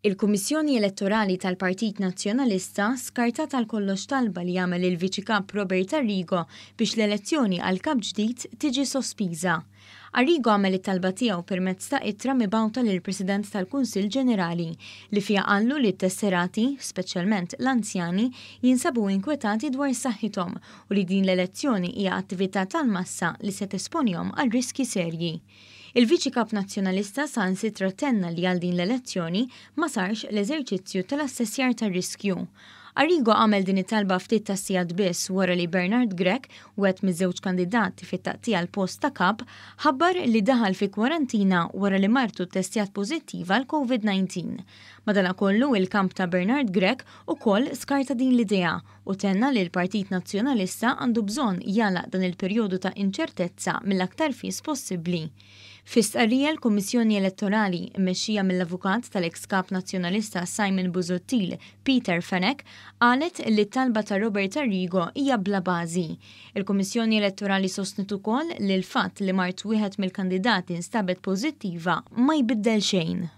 Il-Kummissjoni Elettorali tal-Partit Nazzjonalista skartat għal kollox talba li għamel il-Viċi Kap Robert Arrigo biex l-elezzjoni għal kap ġdid tiġi sospiża. Arrigo għamel it-talba tiegħu permezz ta' ittra mibgħuta lill-President tal-Kunsill Ġenerali li fiha qallu li t-tesserati, speċjalment l-anzjani, jinsabu inkwetati dwar saħħithom u li din l-elezzjoni hija attività tal-massa li se tesponihom għal riskji serji. Il-Viċi Kap Nazzjonalista saħansitra tenna li għal din l-elezzjoni ma sarx l-eżerċizzju tal-assessjar tar-riskju. Arrigo għamel din it-talba ftit tas-sigħat biss wara li Bernard Grech, wieħed miż-żewġ kandidati fit-taqtigħa għall-post ta' Kap, ħabbar li daħal fi kwarantina wara li martu ttestjat pożittiva għall-Covid-19. Madanakollu, il-kamp ta' Bernard Grech ukoll skarta din l-idea u tenna li l-Partit Nazzjonalista għandu bżonn jagħlaq dan il-perjodu ta' inċertezza mill-aktar fis possibbli. Fi stqarrija l-Kummissjoni Elettorali, immexxija mill-avukat tal-eks Kap Nazzjonalista Simon Busuttil, Peter Fenech, qalet li t-talba ta' Robert Arrigo hija bla bażi. Il-Kummissjoni Elettorali sostniet ukoll li l-fatt li mart wieħed mill-kandidati nstabet pożittiva ma jbiddel xejn.